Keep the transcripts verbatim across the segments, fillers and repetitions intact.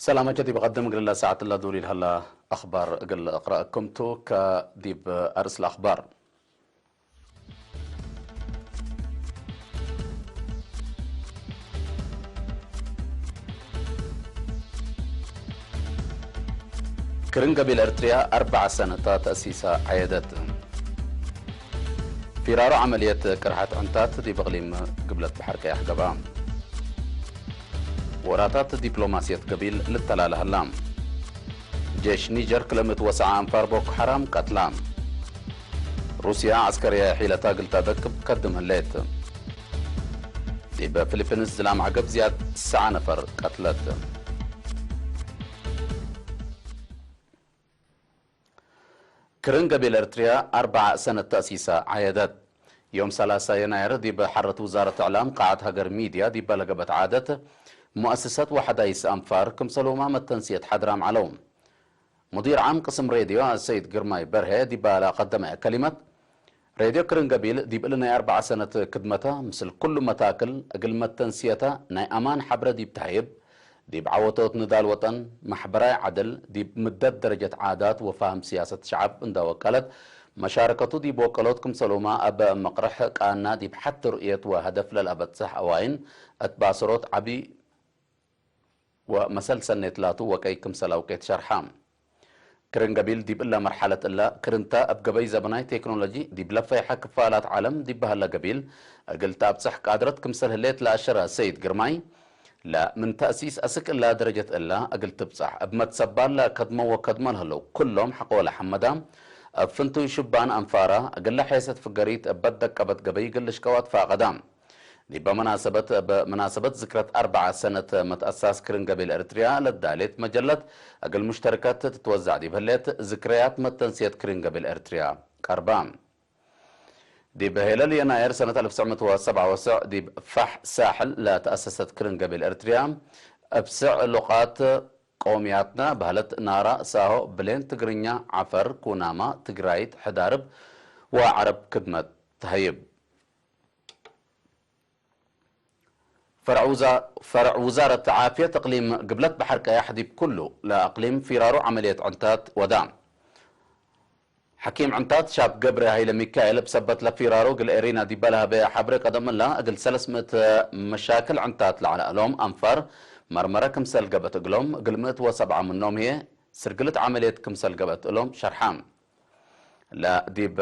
ሰላመ ዲብ ቀድም እግል ለሳዐት ለዱር ኢልሀላ አኽባር እግል እቅረአኩም ቱ። ከዲብ አርእስ ለአኽባር፣ ክርን ገቢል ኤርትርያ አርበዕ ሰነት ተአሲሰ ዐየደት። ፊራሮ ዐመልየት ቅርሐት ዕንታት ዲብ እቅሊም ግብለት በሐር ቀያሕ ገብአ። ወራታት ዲፕሎማስየት ገቢል ልተላለ ሀላ። ጄሽ ኒጀር ክለ ምእት ወሰብዓ አንፋር ቦኮ ሐራም ቀትላ። ሩስያ ዐስከርየ ሒለታ እግል ተአደቅብ ከድም ህሌት። ዲብ ፊሊፒንስ ዝላም ዐገብ ዝያድ ሰዓ ነፈር ቀትለት። ክርን ገቢል ኤርትርያ አርበዕ ሰነት ተአሲሰ ዐየደት። ዮም ሰላሳ የናይር ዲብ ሐረት ውዛረት እዕላም ቃዐት ሀገር ሚድያ ዲበ ለገብአት ዓደት፣ ሙአሰሰት ወሐዳይስ አንፋር ክምሰልሁመ መተንስየት ሓድራም ዐለው። ሙዲር ዓም ቅስም ሬድዮ አሰይድ ግርማይ በርሄ ዲበ ለቀደመ ከሊመት፣ ሬድዮ ክርን ገቢል ዲብ እሊ ናይ አርበዕ ሰነት ክድመተ፣ ምስል ኩሉ መታክል እግል መተንስየተ ናይ አማን ሐብረ ዲብ ተሀይብ፣ ዲብ ዐወቶት ንዳል ወጠን፣ መሕበራይ ዐድል፣ ዲብ ምደት ደረጀት ዓዳት ወፋህም ስያሰት ሸዐብ እንዳ ወቀለት፣ መሻረከቱ ዲብ ወቀሎት ክምሰልሁመ እብ መቅርሕ ቃና ዲብ ሐቲ ርእየት ወሀደፍ ለልአበጽሕ አዋይን እት ባሰሮት ዐቢ ወመሰል ሰኔት ላቱ ወቀይ ክምሰል አውቄት ሸርሐ። ክርን ገቢል ዲብ እለ መርሐለት እለ፣ ክርንተ እብ ገበይ ዘበናይ ቴክኖሎጂ ዲብ ለፈይሐ ክፋላት ዐለም ዲብ በሀለ ገቢል እግል ተአብጽሕ ቃድረት ክምሰል ህሌት ለአሸረ ሰይድ ግርማይ፣ ለምን ተእሲስ አስክ እለ ደረጀት እለ እግል ትብጸሕ እብ መትሰባል ለከድመው ወከድመ ለህለው ኩሎም ሐቆ ለሐመዳ፣ እብ ፍንቱይ ሽባን አንፋራ እግለ ሔሰት ፍገሪት እበ ደቀበት ገበይ እግል ልሽቀው አትፋቀዳ። ዲበ መናሰበት፣ እብ መናሰበት ዝክረት አርበዕ ሰነት መትአሳስ ክርን ገቢል ኤርትርያ ለዳሌት መጀለት እግል ሙሽተርከት ትትወዛዕ ዲብ ህሌት፣ ዝክረያት መተንስየት ክርን ገቢል ኤርትርያ ቀርባ። ዲብ ሄለል የናይር ሰነት አልፍ ትስዕ ምእት ወሰብዓ ወሰዕ ዲብ ፋሕ ሳሕል ለተአሰሰት ክርን ገቢል ኤርትርያ፣ እብ ስዕ ሉቃት ቀውምያትነ በህለት ናራ፣ ሳሆ፣ ብሌን፣ ትግርኛ፣ ዐፈር፣ ኩናማ፣ ትግራይት፣ ሕዳርብ ወዐረብ ክድመት ተሀይብ። ፈርዕ ውዛ-፣ ፈርዕ ውዛረት ዓፍየት እቅሊም ግብለት በሐር ቀያሕ ዲብ ኩሉ ለእቅሊም ፊራሮ ዐመልየት ዕንታት ወዳ። ሐኪም ዕንታት ሻብ ገብረ ሀይለ ሚካኤል እብ ሰበት ለፊራሮ እግል ኤሪና ዲበ ለሀበየ ሐብሬ ቀደም እላ፣ እግል ሰለስ ምእት መሻክል ዕንታት ለዐለ እሎም አንፋር መርመረ ክምሰል ገብአት እግሎም፣ እግል ምእት ወሰብዓ ምኖም ህዬ ስርግልት ዐመልየት ክምሰል ገብአት እሎም ሸርሐ። ለዲብ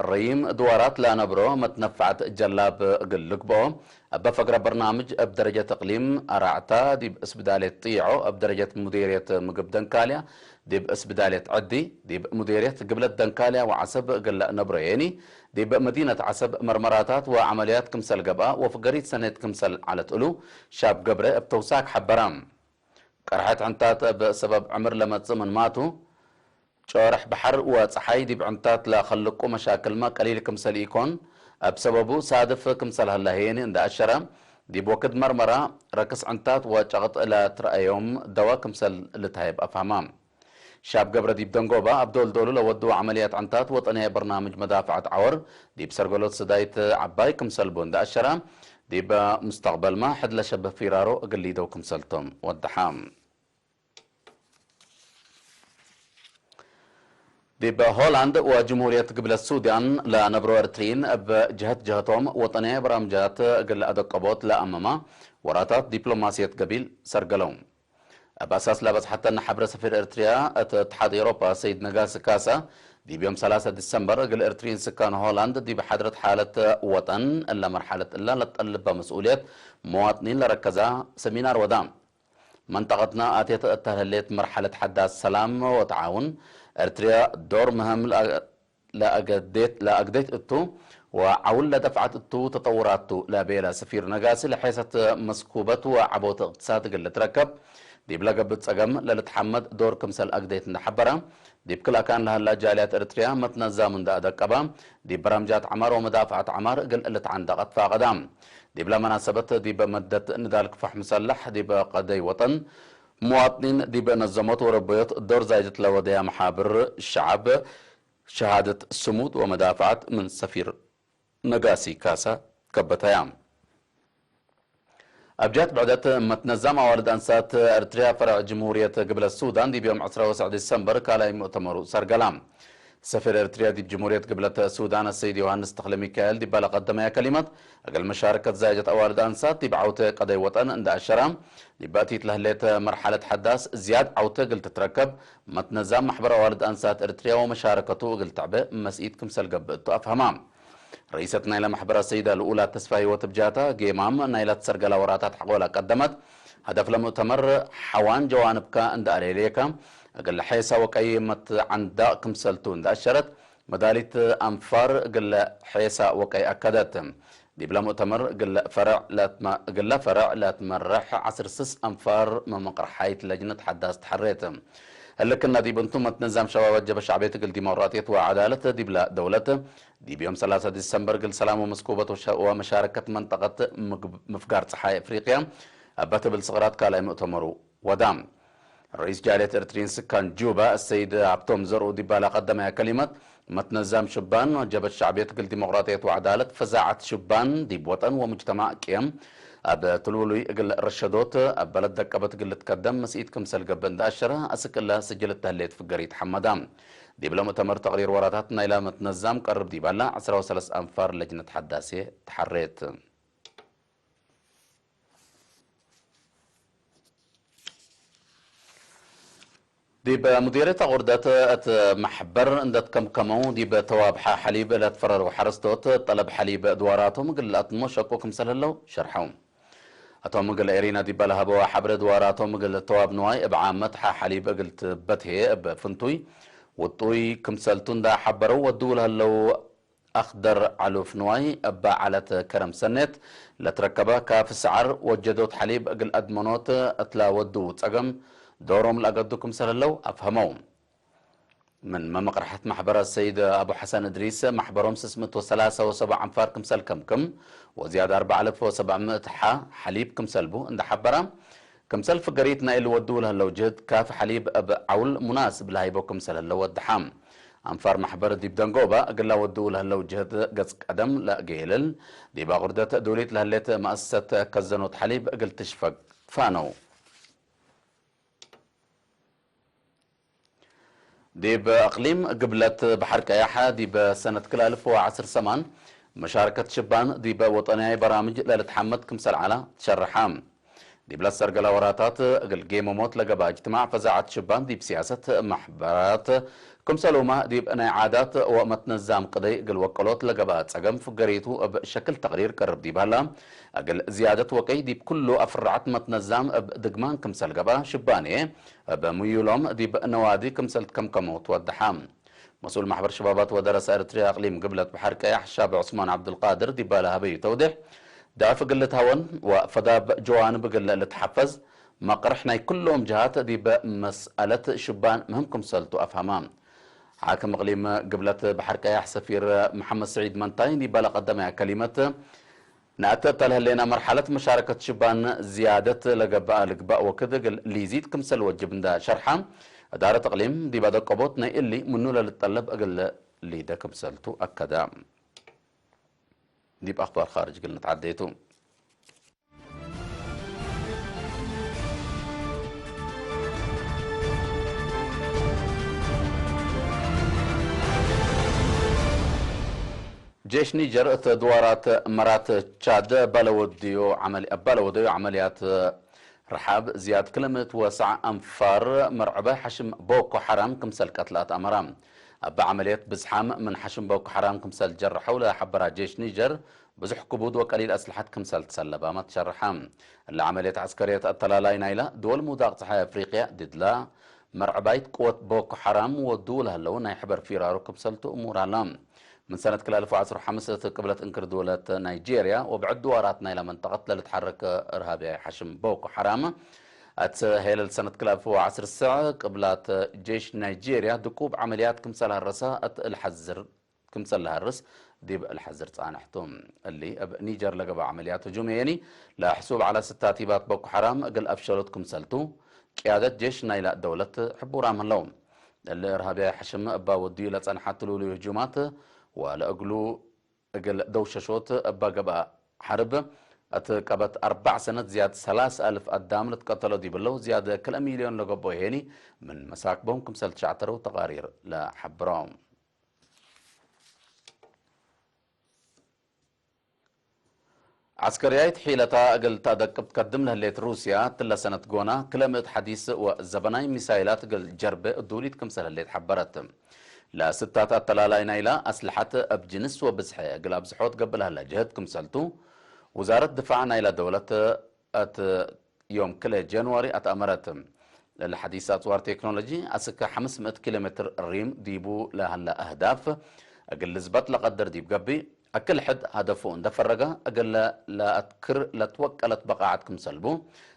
ረይም ድዋራት ለአነብሮ መትነፈዐት ጀላብ እግል ልግብኦ፣ እበ ፈግረ በርናምጅ እብ ደረጀት እቅሊም አራዕታ ዲብ እስብዳሌት ጥይዖ፣ እብ ደረጀት ሙዴርየት ምግብ ደንካልያ፣ ዲብ እስብዳሌት ዐዲ፣ ዲብ ሙዴርየት ግብለት ደንካልያ ወዐሰብ እግል ለአነብሮ የኒ፣ ዲብ መዲነት ዐሰብ መርመራታት ወዐመልያት ክምሰል ገብአ ወፍገሪት ሰኔት ክምሰል ዐለት እሉ፣ ሻብ ገብረ እብ ተውሳክ ሐበረ። ቀርሐት ዕንታት እብ ሰበብ ዕምር ለመጽእ ምንማቱ፣ ጮርሕ በሐር ወጸሓይ ዲብ ዕንታት ለከልቁ መሻክልመ ቀሊል ክምሰል ኢኮን፣ እብ ሰበቡ ሳድፍ ክምሰል ሀለ ህዬኒ እንደ አሸረ፣ ዲብ ወክድ መርመራ፣ ረክስ ዕንታት ወጨቅጥ ለትረአዮም ደወ ክምሰል ልትሀይብ አፍሀመ። ሻብ ገብረ ዲብ ደንጎባ እብ ዶል ዶሉ ለወድው ዐመልያት ዕንታት ወጠንያይ በርናምጅ መዳፍዐት ዐወር፣ ዲብ ሰርገሎት ስዳይት ዐባይ ክምሰል ቡ እንደ አሸረ፣ ዲብ ሙስተቅበልመ ሕድ ለሸብህ ፊራሮ እግል ሊደው ክምሰልቶም ወደሐ። ዲብ ሆላንድ ወጅምሁርየት ግብለት ሱዳን ለነብሮ ኤርትርይን እብ ጀህት ጀህቶም ወጠንያይ በራምጃት እግል ለአደቀቦት ለአመማ ወራታት ዲፕሎማስየት ገቢል ሰርገለው። እብ አሳስ ለበጽሐተነ ሐብረ ሰፊር ኤርትርያ እት እትሓድ ኤውሮፓ ሰይድ ነጋሲ ካሳ፣ ዲብ ዮም ሰላሰ ዲሰምበር እግል ኤርትርይን ስካን ሆላንድ ዲብ ሓድረት ሓለት ወጠን እለ መርሐለት እለ ለጠልበ መስኡልየት መዋጥኒን ለረከዛ ሰሚናር ወዳ። መንጠቀትና አቴት እተ ለህሌት መርሐለት ሐዳስ ሰላም ወተዓውን፣ ኤርትርያ ዶር ምህም ለአ-፣ ለአገዴት፣ ለአግዴት እቱ ወዐውል ለደፍዐት እቱ ተጠውራት ቱ ለቤለ ሰፊር ነጋሲ፣ ለሔሰት መስኩበት ወዐቦት እቅትሳድ እግል ልትረከብ ዲብ ለገብእ ጸገም ለልትሐመድ ዶር ክምሰል አግዴት እንደ ሐበረ፣ ዲብ ክል አካን ለሀላ ጃልያት ኤርትርያ መትነዛም እንደ አደቀበ፣ ዲብ በራምጃት ዐማር ወመዳፍዐት ዐማር እግል ልትዓንደቅ አትፋቀዳ። ዲብለ መናሰበት ዲብ መደት ንዳል ክፋሕ ምሰለሕ ዲብ ቀደይ ወጠን፣ ሙዋጥኒን ዲብ ነዘሞት ወረበዮት ዶር ዛይደት ለወደያ መሓብር ሸዐብ ሸሃደት ስሙድ ወመዳፍዐት ምን ሰፊር ነጋሲ ካሳ ከበተያ። አብ ጀህት ብዕደት፣ መትነዛም አዋልድ አንሳት ኤርትርያ ፈረዕ ጅምሁርየት ግብለት ሱዳን ዲብ ዮም ዕስራ ወሰዕ ዲሰምበር ካልኣይ ሙእተመሩ ሰርገላ። ሰፊር ኤርትርያ ዲብ ጅምሁርየት ግብለት ሱዳን አሰይድ ዮሃንስ ተክለሚካኤል ዲባለ ቀደመየ ከሊመት፣ እግል መሻረከት ዛይጀት አዋልድ አንሳት ዲብ ዐውተ ቀደይ ወጠን እንደ አሸራ፣ ዲብ አቲት ለህሌት መርሐለት ሐዳስ ዝያድ ዐውተ እግል ትትረከብ፣ መትነዛም መሕበር አዋልድ አንሳት ኤርትርያ ወመሻረከቱ እግል ተዕበ መስኢት ክምሰል ገብእ እቱ አፍሀማ። ረኢሰት ናይለ መሕበር አሰይደ ልኡላ ተስፋ ህይወት እብ ጃታ፣ ጌማም ናይለ ትሰርገላ ወራታት ሐቆለ ቀደመት፣ ሀደፍ ለሙእተመር ሐዋን ጀዋንብከ እንደ አሌሌከ፣ እግል ሔሳ ወቀይ መትዐንዳእ ክምሰልቱ እንደ አሸረት፣ መዳሊት አንፋር እግለ ሔሳ ወቀይ አከደት። ዲብለ ሙእተመር እግለ ፈረዕ ለትመ-፣ እግለ ፈረዕ ለትመረሕ ዐስር ስስ አንፋር መመቅርሓይት ለጅነት ሐዳስ ተሐሬት። ህልክነ ዲብ እንቱ መትነዛም ሸባባት ጀበ ሸዕብየት እግል ዲሞቅራጥየት ወዐዳለት ዲብለ ደውለት፣ ዲብ ዮም ሰላሳ ዲሰምበር እግል ሰላም ወመስኩበት ወሸ-፣ ወመሻረከት መንጠቀት ምግብ-፣ ምፍጋር ጸሓይ አፍሪቅያ እበ ትብል ስቅራት ካልኣይ ሙእተመሩ ወዳ። ረኢስ ጃልየት ኤርትርዪን ስካን ጁባ፣ አሰይድ ሀብቶም ዘርኡ ዲባለ ቀደመየ ከሊመት፣ መትነዛም ሽባን ጀበት ሸዕብየት እግል ዲሞቅራጥየት ወዐዳለት፣ ፈዛዐት ሽባን ዲብ ወጠን ወሙጅተማዕ ቅየም እብ ትሉሉይ እግል ረሸዶት፣ እብ በለድ ደቀበት እግል ልትከደም መስኢት ክምሰል ገብእ እንደ አሸረ፣ አስክ እለ ስጅል እተ ህሌት ፍገሪት ሐመዳ። ዲብለ ሙእተመር ተቅሪር ወራታት ናይለ መትነዛም ቀርብ ዲባለ ዐስራ ወሰለስ አንፋር ለጅነት ሐዳሴ ተሐሬት። ዲብ ሙዲርየት አቁርደት እት መሕበር እንደ ትከምከመው፣ ዲብ ተዋብሐ ሐሊብ ለትፈረረው ሐረስቶት፣ ጠለብ ሐሊብ ድዋራቶም እግል ለአትሞ ሸቁ ክምሰል ህለው ሸርሐው። አቶም እግል ኤሪና ዲበ ለሀበወ ሐብረ፣ ድዋራቶም እግል ተዋብ ንዋይ እብ ዓመት ሐ ሐሊብ እግል ትበትሄ እብ ፍንቱይ ውጡይ ክምሰልቱ እንደ ሐበረው፣ ወድው ለህለው አክደር ዐሉፍ ንዋይ እበ ዐለት ከረም ሰኔት ለትረከበ ካፍ ሰዐር ወጀዶት ሐሊብ እግል አድመኖት እትላ ወዱ ጸገም ዶሮም ለአገዱ ክምሰል ህለው አፍሀመው። ምን መመቅርሐት መሕበረ ሰይድ አቡ ሐሰን እድሪስ፣ መሕበሮም ስስ ምእት ወሰላሳ ወሰብዕ አንፋር ክምሰል ከምክም ወዝያድ አርበዕ አልፍ ወሰብዕ ምእት ሐ ሐሊብ ክምሰልቡ እንደ ሐበረ፣ ክምሰል ፍገሪት ናይ እሊ ወድው ለህለው ጅህድ፣ ካፍ ሐሊብ እብ ዐውል ሙናስብ ለሀይቦ ክምሰል ህለው ወደሐ። አንፋር መሕበር ዲብ ደንጎበ እግላ ወድው ለህለው ጅህድ ገጽ ቀደም ለእጌልል፣ ዲብ አቁርደት ዶሊት ለህሌት መአሰሰት ከዘኖት ሐሊብ እግል ትሽፈግ ትፋነው። ዲብ አቅሊም ግብለት በሐር ቀያሕ፣ ዲብ ሰነት ክል አልፍ ወዐስር ሰማን፣ መሻረከት ሽባን ዲብ ወጠንያይ በራምጅ ለልትሐመድ ክምሰል ዐላ ትሸርሐ። ዲብለ ሰርገላ ወራታት እግል ጌመሞት ለገብአ እጅትማዕ፣ ፈዛዐት ሽባን ዲብ ሲያሰት፣ መሕበራት፣ ክምሰሉመ ዲብ ናይ ዓዳት ወመትነዛም ቅደይ እግል ወቀሎት ለገብአ ጸገም ፍገሪቱ እብ ሸክል ተቅሪር ቀርብ ዲብ ሀላ፣ እግል ዝያደት ወቀይ ዲብ ኩሉ አፍራዐት መትነዛም እብ ድግማን ክምሰል ገብአ ሽባኔ፣ እብ ምዩሎም ዲብ ነዋዲ ክምሰል ትከምከመው ትወደሐ። መስኡል ማሕበር ሸባባት ወደረሰ ኤረትርያ አቅሊም ግብለት በሐር ቀያሕ ሻብ ዑስማን ዐብዱልቃድር ዲባለ ሀበዩ ተውዴሕ፣ ደዕፍ እግል ልትሀወን ወፈዳብ ጀዋንብ እግል ልትሐፈዝ፣ መቅርሕ ናይ ኩሎም ጀሃት ዲብ መስአለት ሽባን ምህም ክምሰልቱ አፍሀመ። ሓክም እቅሊም ግብለት በሐር ቀያሕ ሰፊር መሐመድ ስዒድ መንታይ ዲባለ ቀደመያ ከሊመት፣ ነአተ እተ ለህሌነ መርሐለት መሻረከት ሽባን ዝያደት ለገብአ ልግባእ ወክድ እግል ሊዚድ ክምሰል ወጅብ እንደ ሸርሐ፣ እዳረት እቅሊም ዲብ አደቀቦት ናይ እሊ ምኑ ለልጠለብ እግል ሊደ ክምሰልቱ አከደ። ዲብ አኽባር ኻርጅ እግል ንትዓደየቱ። ጄሽ ኒጀር እት ድዋራት መራት ቻድ እባ ለወድዮ ዐመል-፣ እባ ለወደዮ ዐመልያት ርሓብ ዝያድ ክል ምእት ወሰዕ አንፋር መርዕበ ሐሽም ቦኮ ሐራም ክምሰል ቀትለ አትአመረ። እብ ዐመልየት ብዝሓም ምን ሐሽም ቦኮ ሐራም ክምሰል ጀረሐው ለሐበራ ጄሽ ኒጀር፣ ብዙሕ ክቡድ ወቀሊል አስልሐት ክምሰል ትሰለባመ ትሸርሐ። እለ ዐመልየት ዐስከርየት አተላላይ ናይለ ድወል ምውዳቅ ጸሓይ አፍሪቅያ ዲድላ መርዕባይት ቅወት ቦኮ ሐራም ወዱ ለህለው ናይ ሕበር ፊራሩ ክምሰልቱ እሙር ሀላ። ምን ሰነት ክል አልፍ ወዐስር ወሐምስ እት ቅብለት እንክር ድወለት ናይጄርያ ወብዕድ ድዋራት ናይለ መንጠቀት ለልትሐረክ እርሃብያይ ሐሽም ቦኮ ሐራም፣ እት ሄለል ሰነት ክል አልፍ ወዐስር ሰዕ ቅብላት ጄሽ ናይጄርያ ድቁብ ዐመልያት ክምሰል ሀረሰ እት እልሐዝር ክምሰል ለሀርስ ዲብ ለሐዝር ጻንሕ ቱ። እሊ እብ ኒጀር ለገብአ ዐመልያት ህጁም የኒ ለሕሱብ ዐለ ስታቲባት ቦኮ ሐራም እግል አፍሸሎት ክምሰልቱ ቅያደት ጄሽ ናይላ ደውለት ሕቡራም ህለው። እሊ እርሃብያይ ሐሽም እባ ወድዩ ለጸንሐ ትሉሉይ ህጁማት ወለእግሉ እግል ደውሸሾት እባ ገብአ ሐርብ እት ቀበት አርበዕ ሰነት ዝያድ ሰላስ አልፍ አዳም ልትቀተሎ ዲብለው፣ ዝያድ ክልኤ ሚልዮን ለገብኦ ሄኒ ምን መሳክቦም ክምሰል ትሸዕተረው ተቃሪር ለሐብሮ። ዐስከርያይት ሒለታ እግል ተአደቅብ ትከድም ለህሌት ሩስያ፣ እትለ ሰነት ጎና፣ ክለ ምእት ሐዲስ ወዘበናይ ሚሳይላት እግል ጀርበ እዱሊት ክምሰል ህሌት ሐበረት። ለስታት አተላላይ ናይላ አስልሐት እብ ጅንስ ወብዝሐ እግል አብዝሖ ትገብእ ለህለ ጀህት ክምሰልቱ፣ ውዛረት ድፋዕ ናይላ ደውለት እት ዮም ክልኤ ጀንዋሪ አትአመረት። ለሐዲስ አጽዋር ቴክኖሎጂ አስክ ሐምስ ምእት ኪሎ ሜትር ሪም ዲቡ ለሀለ አህዳፍ እግል ልዝበጥ ለቀድር ዲብ ገብእ፣ አክል ሕድ ሀደፉ እንደ ፈረገ እግል ለአትክር ለትወቀለት በቃዐት ክምሰል ቡ፣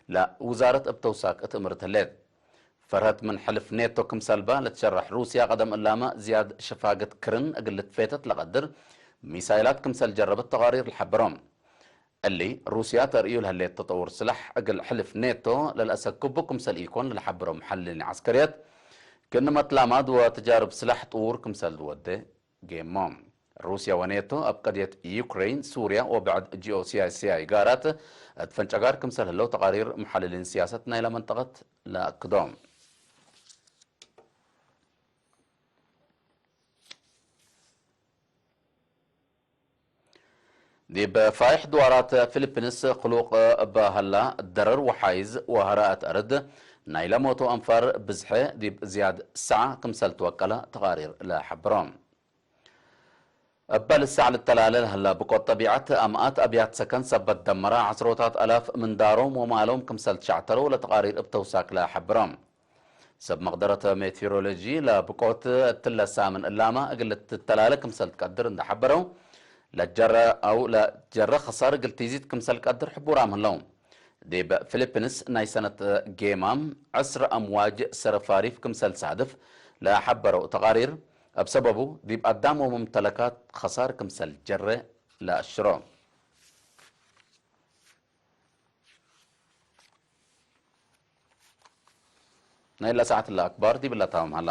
ለውዛረት እብ ተውሳክ እት እምርት ህሌት። ፈርሀት ምን ሕልፍ ኔቶ ክምሰልባ ለትሸረሕ ሩስያ፣ ቀደም እላመ ዝያድ ሸፋግት ክርን እግል ልትፌተት ለቀድር ሚሳይላት ክምሰል ጀረበት ተቃሪር ለሐበሮም። እሊ፣ ሩስያ ተርእዩ ለህሌት ተጠውር ስላሕ እግል ሕልፍ ኔቶ ለልአሰክቡ ክምሰል ኢኮን ለልሐብሮ መሐልሊን ዐስከርየት፣ ክእንመ ትላማድ ወትጃርብ ስላሕ ጥዉር ክምሰል ወዴ ጌሞ። ሩስያ ወኔቶ እብ ቀድየት ዩክሬን፣ ሱርያ ወብዕድ ጂኦሲያሲያይ ጋራት እት ፈንጨጋር ክምሰል ህለው ተቃሪር መሐልሊን ሲያሰት ናይለ መንጠቀት ለአክዶ። ዲብ ፋይሕ ድዋራት ፊሊፒንስ ክሉቅ እበ ሀላ፣ ደረር ወሓይዝ ወሀራአት አርድ ናይለ ሞቱ አንፋር ብዝሐ ዲብ ዝያድ ሰዓ ክምሰል ትወቀለ ተቃሪር ለሐብሮ። እበ ልሳዕ ልተላለ ለሀላ ብቆት ጠቢዐት፣ አምአት አብያት ሰከን ሰበት ደመረ፣ ዐስሮታት አላፍ ምን ዳሮም ወማሎም ክምሰል ትሸዕተረው ለተቃሪር እብ ተውሳክ ለሐብሮ። ሰብ መቅደረት ሜቲሮሎጂ ለብቆት እትለ ሳምን እላመ እግል ልትተላለ ክምሰል ትቀድር እንደ ሐበረው፣ ለጀረ አው ለጀረ ክሳር እግል ቲዚት ክምሰል ቀድር ሕቡራም ህለው። ዲብ ፊሊፒንስ ናይ ሰነት ጌማም ዕስር አምዋጅ ሰረፋሪፍ ክምሰል ሳድፍ ለሐበረው ተቃሪር፣ እብ ሰበቡ ዲብ አዳም ወሙምተለካት ክሳር ክምሰል ጀረ ለአሽሮ። ናይለ ሰዓት ለአክባር ዲብለ ታምም ሀላ።